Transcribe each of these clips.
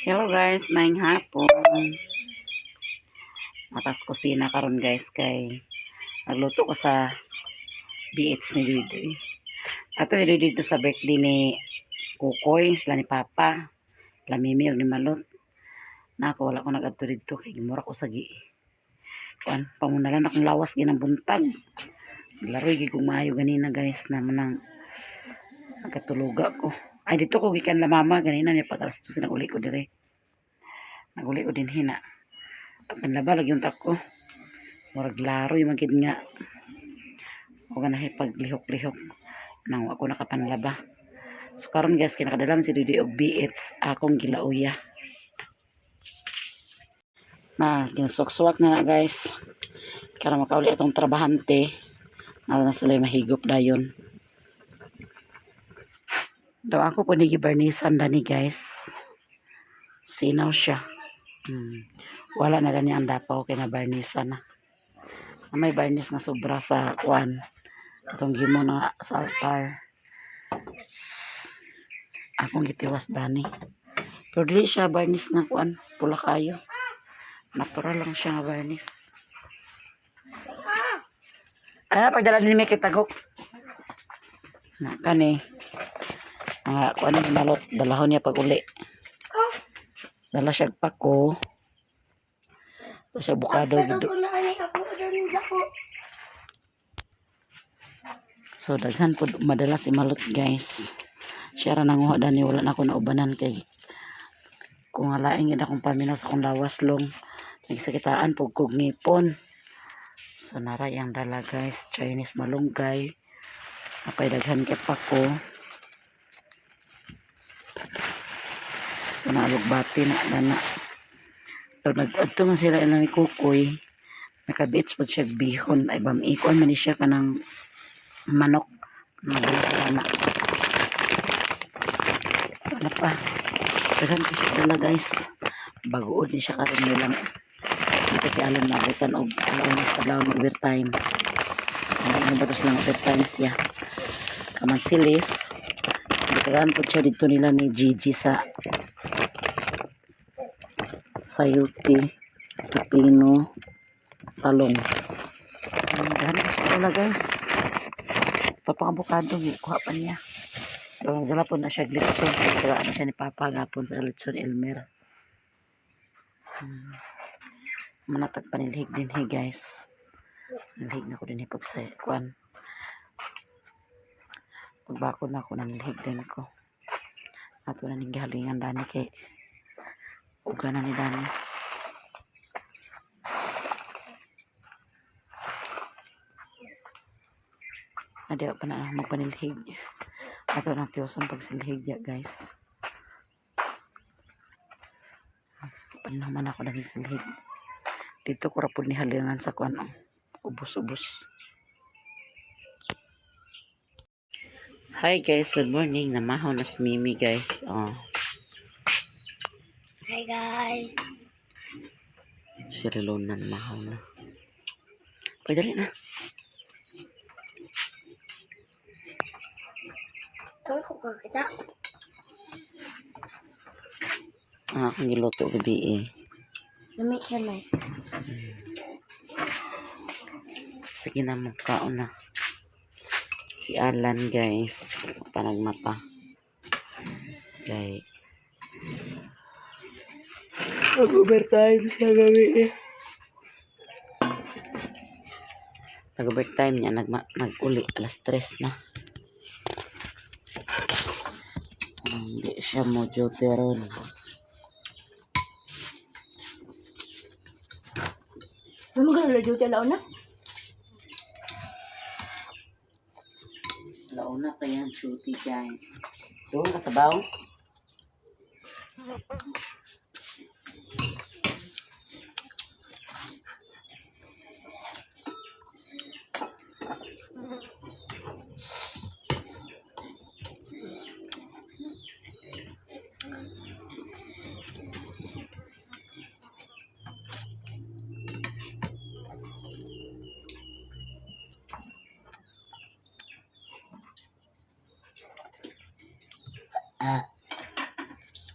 Hello guys, maayong hapon. Matas kusina karon guys, kay nagluto ko sa BH ni Dudoy. Ato ni Dudoy dito sa birthday ni Kukoy, sila ni Papa, la Mimi ug ni Malot. Na ako wala ko nag-adto didto kay gimura ko sa gi. Kuan, pangunalan akong lawas ginang buntag. Laroy gid kong maayo ganina guys, na manang nagkatuluga ko. Ay, dito ko gikan la mama ganina niya pag alas 2 naguli ko dire. Naguli ko din hina. Pagkanlaba lagi yung tako. Murag laroy man gid nga. O ganahi pag lihok-lihok nang ako nakapanlaba. So karon guys, kay nakadala man si Didi og BH akong gilauya. Na ginsuwak-suwak na na guys. Karon makauli atong trabahante. Ano na sila mahigop dayon. Daw ako po ni gibarnisan dani guys. Sinaw siya. Wala na gani ang dapaw kay na barnisan na. Na may barnis nga sobra sa kuan. Atong gimo na sa altar. Akong gitiwas dani. Pero dili siya barnis nga kuan, pula kayo. Natural lang siya nga barnis. Ano pagdala ni Miki tagok? Na kani. Mga kuan ni Malot, dalahon niya pag uli. Dala siya pako. Dala siya bukado Pagsunod gido. ko na ani ako doon dako. So daghan po madala si Malot guys. Siya ra nanguha dani, wala na ako naubanan kay kung laing gid akong paminaw sa akong lawas long nagsakitaan pug kog ngipon. So naray ang dala guys, Chinese malunggay. Apay daghan kay pako. Kuna alugbati na dana. So nag-adto man sila ilang ni Kukoy. Naka-beach po siya bihon ay bamikuan man ni siya kanang manok. Madala sa na. Wala pa. Daghan ko siya dala guys. Bagood ni siya karon nilang. Hindi kasi alam na abutan og alauna sa adlaw mag overtime. Hindi na ba to silang overtime siya. Kamansilis. Daghan po siya dito nila ni Gigi sa sayuti, pipino, talong. Daghan ko siya dala guys. Ito pang avocado, kuha pa niya. Pero nagdala po na siya litson. Kaya ano siya ni Papa gapon sa litson Elmer. Manatag panilhig din he guys. Nilhig na ko din he pag sa kuan. Pagbako na ako nanilhig din ko. Ato na ning gihalingan dani kay uga na ni dani. Adi pa na magpanilhig. Ato na tiyosan pagsilhig ya guys. Panaman ako naging silhig. Dito ko ra pud ni halingan sa kuan oh. Ubos-ubos. Hi guys, good morning. Namaho na si Mimi guys. Oh, Hi guys. Si Relona namaho na. Pwede na. Kami ko kita. Ang akong giluto gabi eh. Lami siya na. Sige na, magkaon na. Si Alan guys, panagmata. Kay nag-overtime siya gabi eh. Nag-overtime niya, nag-uli, alas 3 na. Hindi siya mo duty ron. Ano ka na duty launa? Launa pa yan, duty guys. Doon ka sa baw?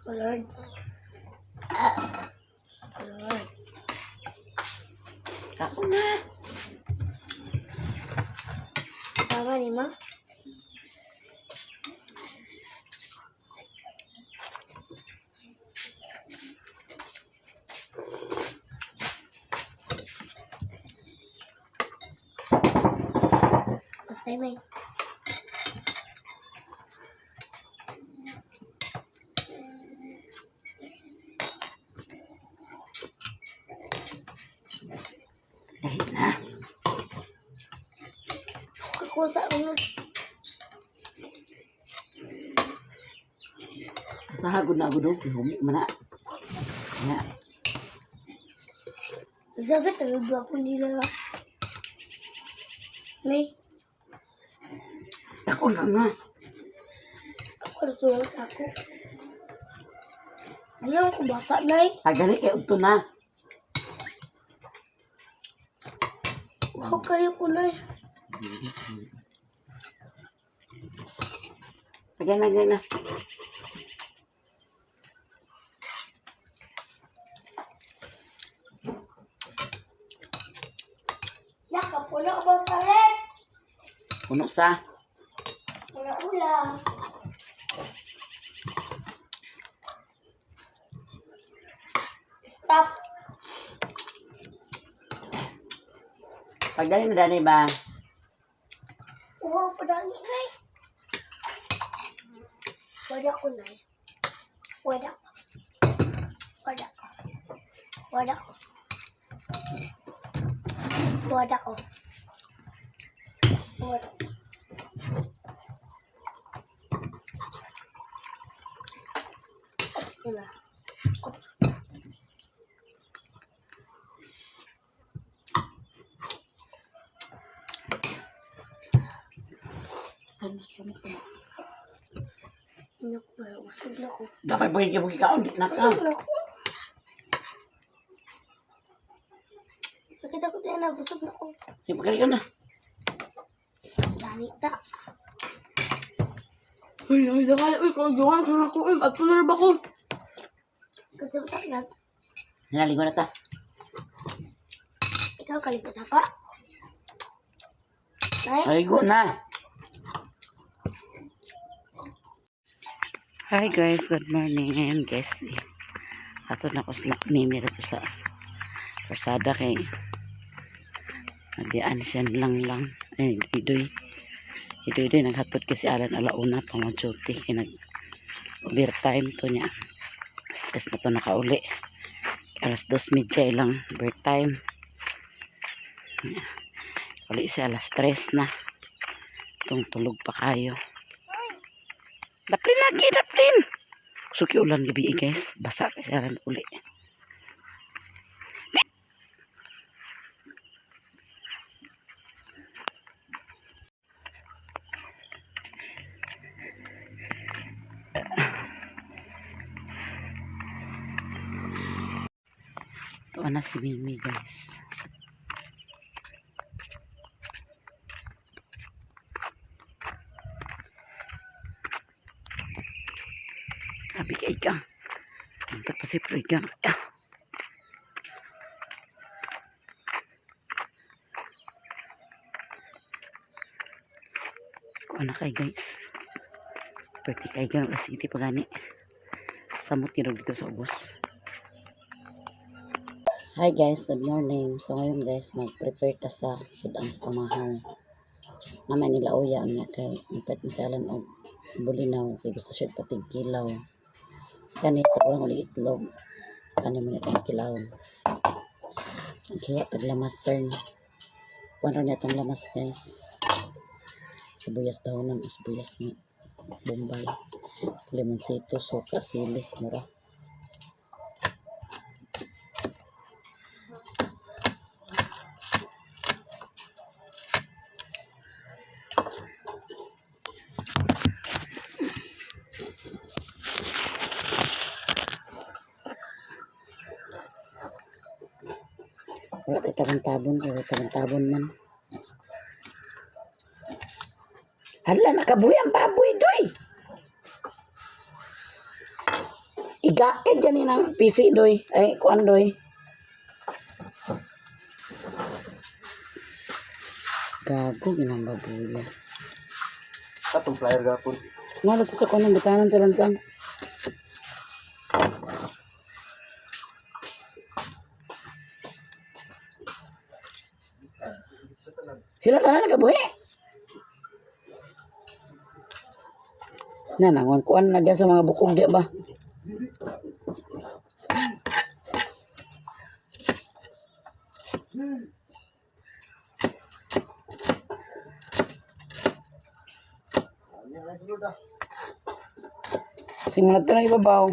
Lord. Ay. Kaon na. Tama ni ma. Okay, may. Dali na. Ako sa ulo. Asa hagod na agad oh. Humi man na. Na. Elizabeth, ano ba ako nila? May, Ako na nga. ako nasulat ako. Ano ako bata, Nay? Pagdali kay udto na. Ako kayo ko, Nay. Pagyan na, na. Nakapuno ba sa rep? Puno sa. Wala ula. Stop. Pagdali na dani ba? Uhaw pa dani, Nay. Wala ko, Nay. Wala ko. Wala ko. Wala ko. Wala ko. Wala ko. Ops na. Ops. Naku, usog na ko. Dapat ba yung kaon? Di na ka. Usog na ko. Nakita ko din na, busog na ko. Sige, pagdali ka na. Dani ta. Uy, uy, uy, uy, kung ako, uy, at ba ko? Kasi ba na, Naligo na ta. ikaw kalipas ako? Nay, Naligo na. Hi guys, good morning. Ngayon guys, eh, ato na ko sila mimi ko sa persada kay nagdian siya lang lang. Ay, idoy. Idoy doy naghatod kasi alan alauna pang duty kay nag overtime to niya. Stress na to nakauli. 2:30 ilang overtime. Uli siya 3:00 na. Itong tulog pa kayo. Daplin lagi, daplin! Suki ulan gabi eh, guys. Basa kasi alam uli. Ito na si Mimi guys. Grabe ka igang. Ang pa si Pro igang. Ah. Kuha na kay guys. Pwede kay ganun kasi iti pa gani. Samot nila dito sa ubos. Hi guys, good morning. So ngayon guys, mag-prepare ta sa sudan sa pamahaw. Naman nila uya niya kay ipet misalan og bulinaw kay gusto siya patig kilaw. Kani sa ulang uli itlog. Kani mo na itong kilawon. Ang kiwa tag lamas sir. Kuan ra niya itong lamas guys. Sibuyas daw nun, o sibuyas nga. Bombay. Limonsito, suka, sili, mura. Wala tayo tabon-tabon, wala tabon-tabon man. Hala, nakabuhi ang baboy, doy! Gigain dyan ng PC doy. Ay, kuan doy. Gago, ginang babuya. Atong flyer gapon. Nga, luto sa kuan ng butanan sa lansang. Sila tanan nagabuhi. Na nangon kuan na diya sa mga bukog diya ba. Simulat to na ibabaw.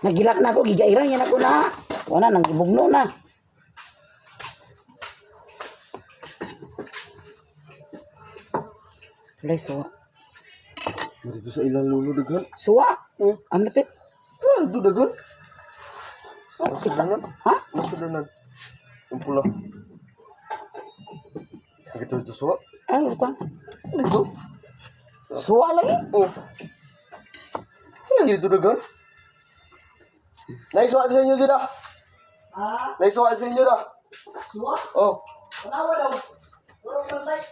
Nagilak na ako, gigairan yan ako na. Wala nang gibugno na. Walay, suwa. Dito sa ilang lulo daghan. Suwa? Ang lapit. Ah, dito daghan. Nasudanan. Ha? Nasudanan. Yung pula. Dito dito suwa. Ay, lutang. Dito. Suwa lagi. Oh. Ano dito daghan? Naisuwa sa inyo sila. Ha? Naisuwa sa inyo da. Suwa? Oh. Tanawa daw. Wala ko lang.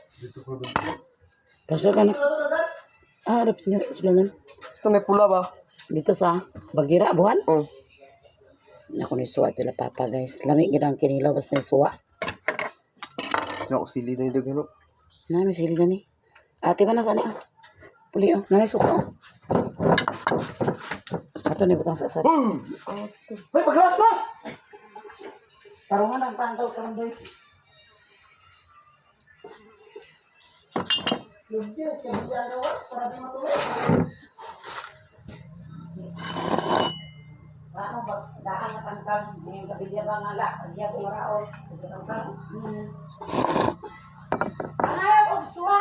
Kaso ka na. Wala dagan. Ah, lapit nga. Sulanan. Ito may pula ba? Dito sa Bagira, buwan. Oh. Ako ni suwa tila papa, guys. Lami gid ang kinilaw basta ni suwa. Ako sili na yung daghan. oh. Na, may sili gani. Ate ba na sana? Puli oh, nanay suka oh. Ato ni butang sa sari. May pagras pa! Tarungan ang tantaw karon doy. Lugis, kaya gawas para di matuloy. Paano ba daan na tangkang yung kabilya ba nga la, kanya ko maraos, tangkang. Ay, og suwa.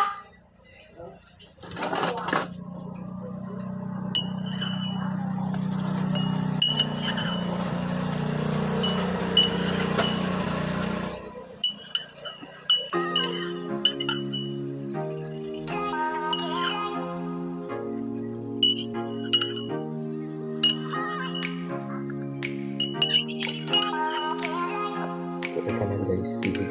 Ito kanan guys. Sige.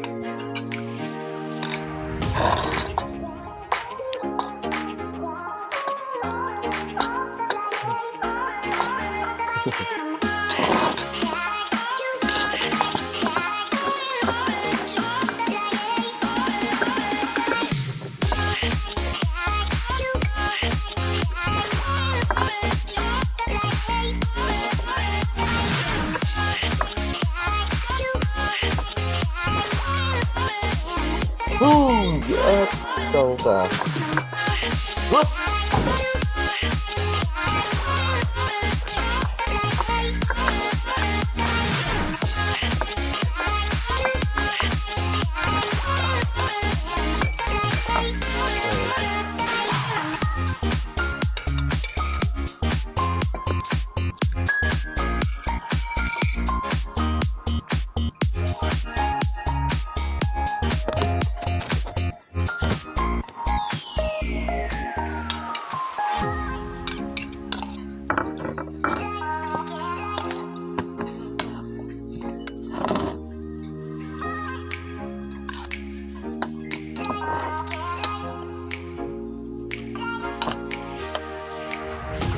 Boom! Atong ka. Bus!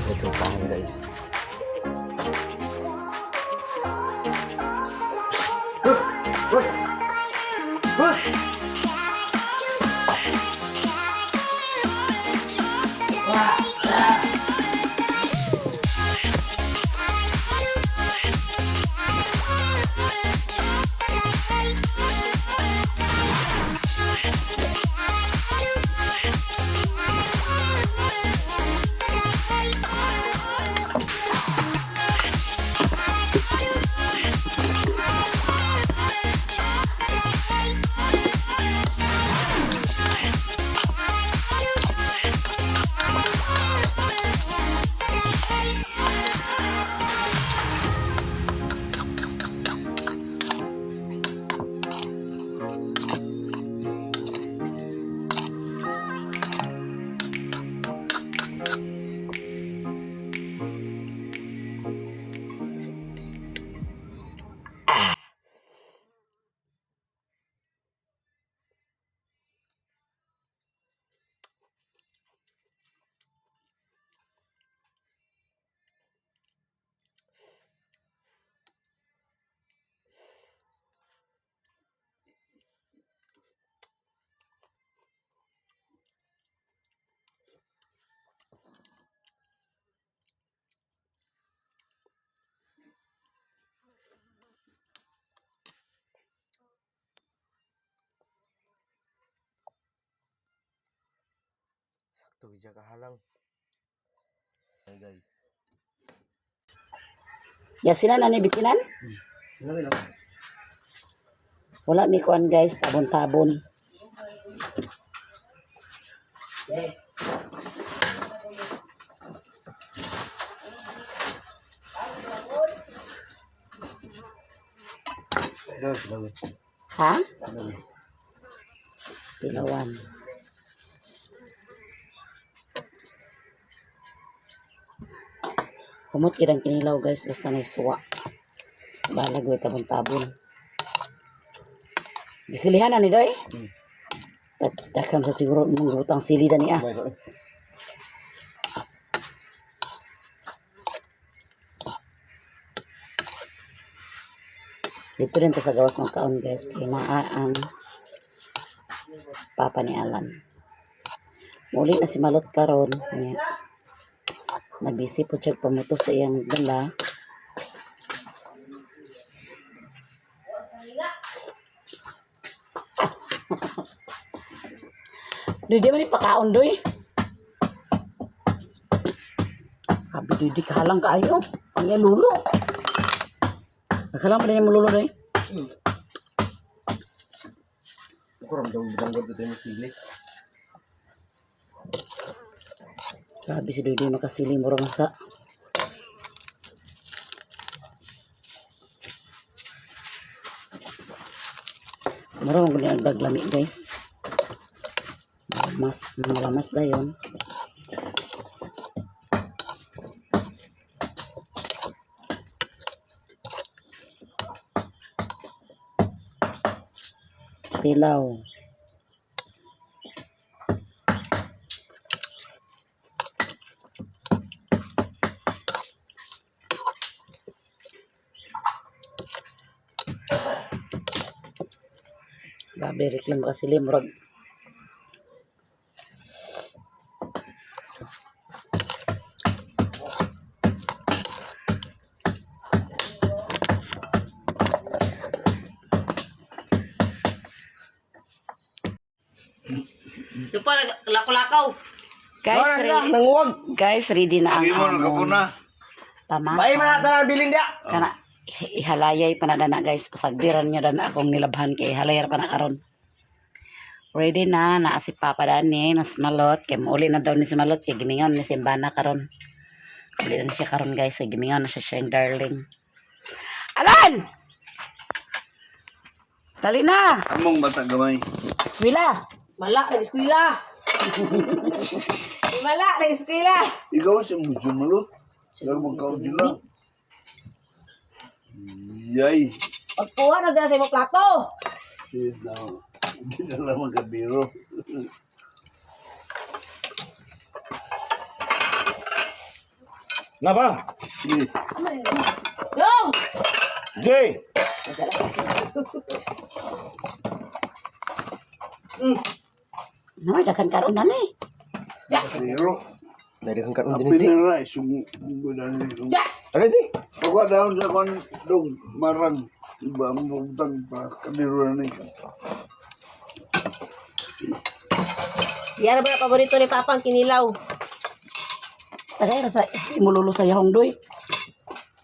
Ito tahan guys. Bus! Bus! Sakto gid siya kahalang. Hey guys. Yasinan ani bitinan? Wala mi kuan guys, tabon-tabon. Ha? Pilawan. Kumot kirang kinilaw guys, basta na suwa. Balag way tabon-tabon. Gisilihan na ni Doy? Takam sa siguro nung butang sili dani ah. Dito rin ta sa gawas magkaon guys kay naa ang papa ni Alan. Muli na si Malot karon niya. Nabisi po siya pamuto sa iyang dala. Doy, di man ni pakaon doy. Sabi doy, di kahalang kaayo. Ang iya lulo. Nakalang pa na yung lulo doy. Ako ramdam ramdam dito yung sili. Grabe si Doy, di makasili mo sa. Mura mo ang daglami guys. Mas malamas dayon. Tilaw. Grabe, reklam kasi murag. Ito pa, lako-lakaw. Guys, ready, guys, ready na ang among tama. Bay man na bilin dia. Kana ihalayay pa na dana guys, pasagdiran niyo dana akong nilabhan kay ihalayar pa na karon. Ready na naa si Papa dani nas malot kay muuli na daw ni si Malot kay gimingon ni Simbana karon. Uli na siya karon guys, kay gimingon na siya siyang darling. Alan! Dali na! Among bata gamay. Eskwela! Mala, nag-eskwela. Mala, nag-eskwela. Ikaw si Mujumalo. Sila magkaon sila. Yay. Pagkuha na dala sa imong plato. Hindi na lang magkabiro. Na ba? Sige. Yo! Jay! Ano, dakan karon na ni. Zero. Dari kang karon din si. Pinara isunggulan nito. Ano si? Pagwa daon sa kon dong marang. Iba ang butang pa kabiro na ni. Yan ba na paborito ni Papa ang kinilaw? Tagay ra sa imululo sa yahong doy.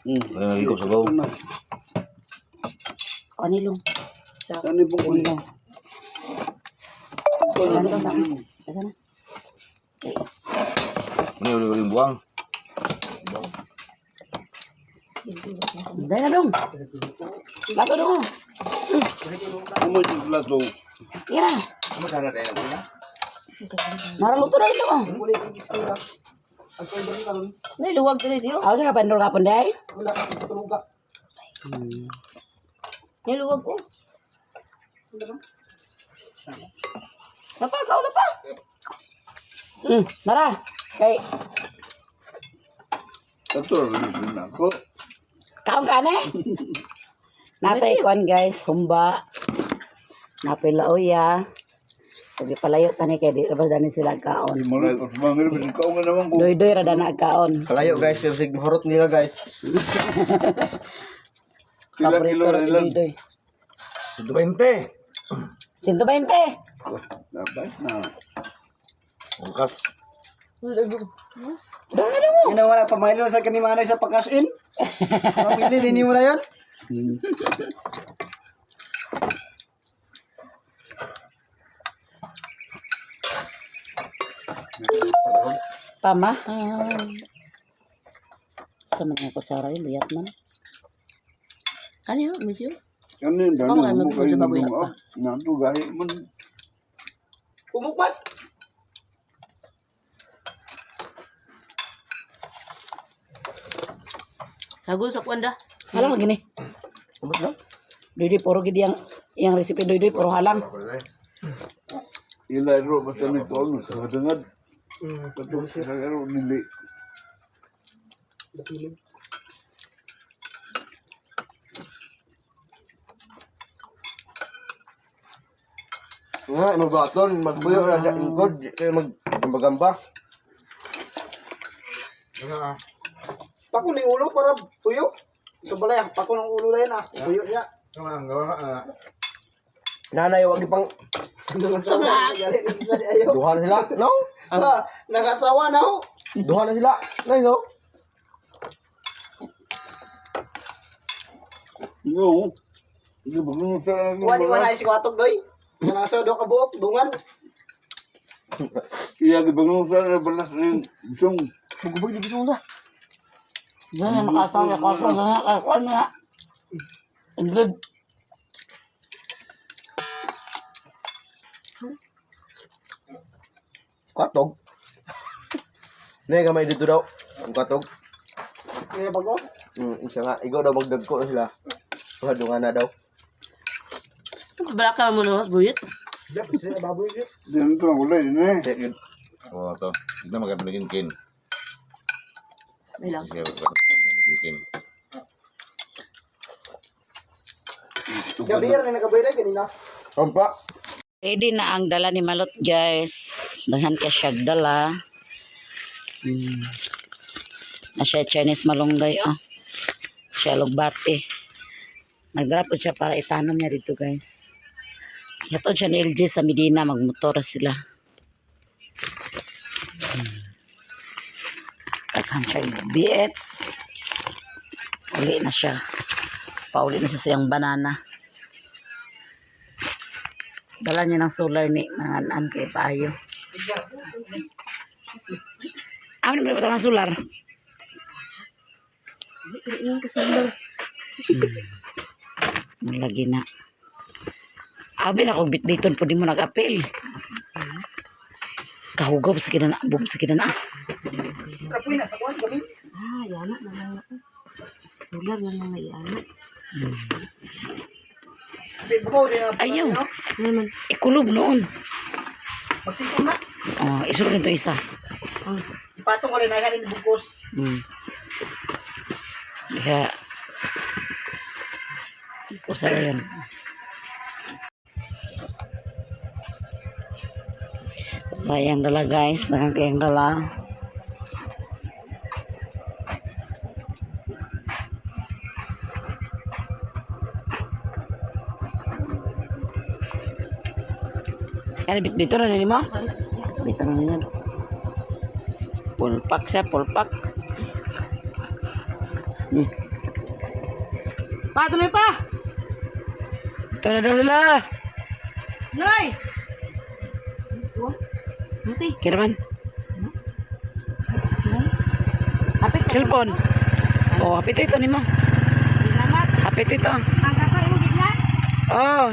Ay, ikaw sabaw. Ano? Kanilong. Ano po ko? Kanilong. Asa na? Ini uli-uli buang. Dahil na dong. Lato dong. Amo yung plato. Tira. Naraluto na ito. Oh. Nay, luwag dali diyo. Ako sa kapandol kapon day. Nay, luwag ko. Napa, kauna pa. Nara. Kay Ato rin ako. kaon ka na. Natay kuan guys, humba. Napay laoya. Pag palayo tani kay di ra dani sila kaon. Mura, mangir ikaw nga naman ko. Doy-doy ra dana kaon. Kalayo guys, kasi mahurot nila guys. Pila kilo Paborito na ra ilan? doy-doy. 120. 120. Dapat na. Ungkas. Yun na wala, pamahilo sa kanimanoy sa pang-cash in. Pamili, din mo na yun. Pamahal. Sa mga kutsara yun, luyat man. Ano yun, monsieur? Ano yun, dami Pamahal, mo kayo magbago nung ah. Nato gahi man. Pumukmat. Sagol sa kuwan da. Halang lagi ni. Umot lang. Doy puro gid yang yang recipe doy doy puro halang. Ila ro basta ni tol sa kadangad. Kato sa ro dili. Nga, magbaton, magbuyo na na ingkod, kaya mag gamba-gamba. Pako ni ulo para tuyo. Ito balay, pako ng ulo na yan ah. Tuyo niya. Nanay, wag ipang Nakasawa na galit ng isa di ayaw. duha na sila. No? Ah, nakasawa na ho. Duha na sila. Nay, no? No. Hindi ba kung sa Kuha ni wala si Kwatog doy. Nakasawa daw kabuok, dungan. Iya gibangon sa balas ning jong. Bugubag di gusto mo na. Diyan na makasawa ko ko na ko na. Ingrid. Katog. Nay, gamay dito daw. Ang katog. Kaya bago. Isa nga. Ikaw daw magdagko na sila. Mga dunga na daw. Balaka mo na, buyit. Diyan to ang ulay din eh. Take yun. Oo, to. Tignan maganda naging kin. May lang. Sige, maganda kin. Gabi yan, nakabayra kanina. Kampa. Ready na ang dala ni Malot, guys. Daghan ka siya dala. Na siya Chinese malunggay, oh. Siya lugbati. Nagdala po siya para itanom niya dito, guys. Yato siya ni LJ sa Medina, magmotor sila. Daghan siya BX. Uli na siya. Pauli na siya sa iyang banana. Dala niya ng solar ni mga anam kay paayo. Amin mo ba ng solar? Lagi na. Abi na kung bitbiton po di mo nag-apil. Kahugob sa kinana, bub sa kinana. Trapoy na sa kuwan, gabi. Ah, yana na lang ako. Solar na lang na yana. Bago, di na. Ayaw, Ano man? ikulob noon. Magsikong na. Oh, isulod nito isa. Ipatong ko lang na ni bugkos. Kaya, usa na yun. Kayang dala guys, nakakayang dala. Ano, bit-bito na nini mo? Bito na nini. Pulpak siya, pulpak. Pa, tuloy pa! Ito na daw sila. Tuloy! Mati. Kira man. Hapit. Cellphone. Oh, hapit ito nimo. Salamat. Hapit ito. Ang kakay mo gitna. Oh.